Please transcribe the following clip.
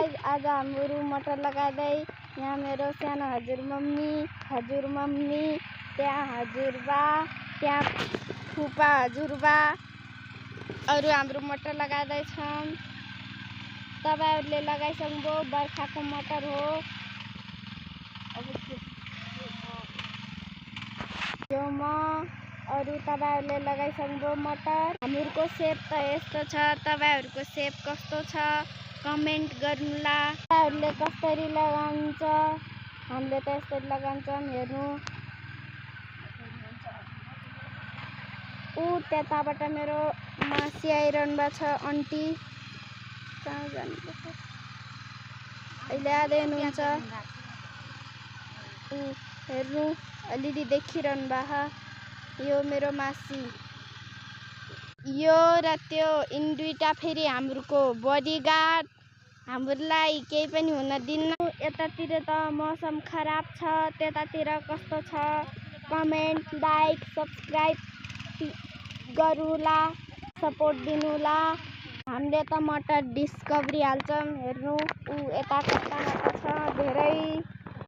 Guys, आज हाम्रो मटर लगाउँदै यहाँ मेरो सानो हजुरमम्मी, त्यहाँ हजुरबा, त्यहाँ फुपा हजुरबा अरू हाम्रो मटर लगाउँदैछन्। तपाईहरुले लगाइसक्नुभयो, बर्खाको मटर हो। यो म अरू तपाईहरुले लगाइसक्नुभयो मटर। हाम्रो सेप त यस्तो छ, तपाईहरुको सेप कस्तो छ कमेन्ट गर्नुला। तपाईहरुले कसरी लगाउनुहुन्छ, हामीले त यसरी लगाउँछौं। हेर्नु, त्यताबाट मेरो मासी आइरहनु भएको छ, आन्टी कहाँ जानुपर्छ अहिले आदै हुनुहुन्छ। हेर्नु, अलिअलि देखिरहनु भएको, यो मेरो मासी। यो र त्यो यिनी दुईटा फेरि हाम्रो बडीगार्ड, हामीलाई केही पनि हुन दिन्न। यतातिर त मौसम खराब छ, त्यतातिर कस्तो छ कमेन्ट, लाइक, सब्स्क्राइब गरुला, सपोर्ट दिनुला। हामीले त मटर डिस्कभरी हाल्छौं। हेर्नु, यता कता छ धेरै।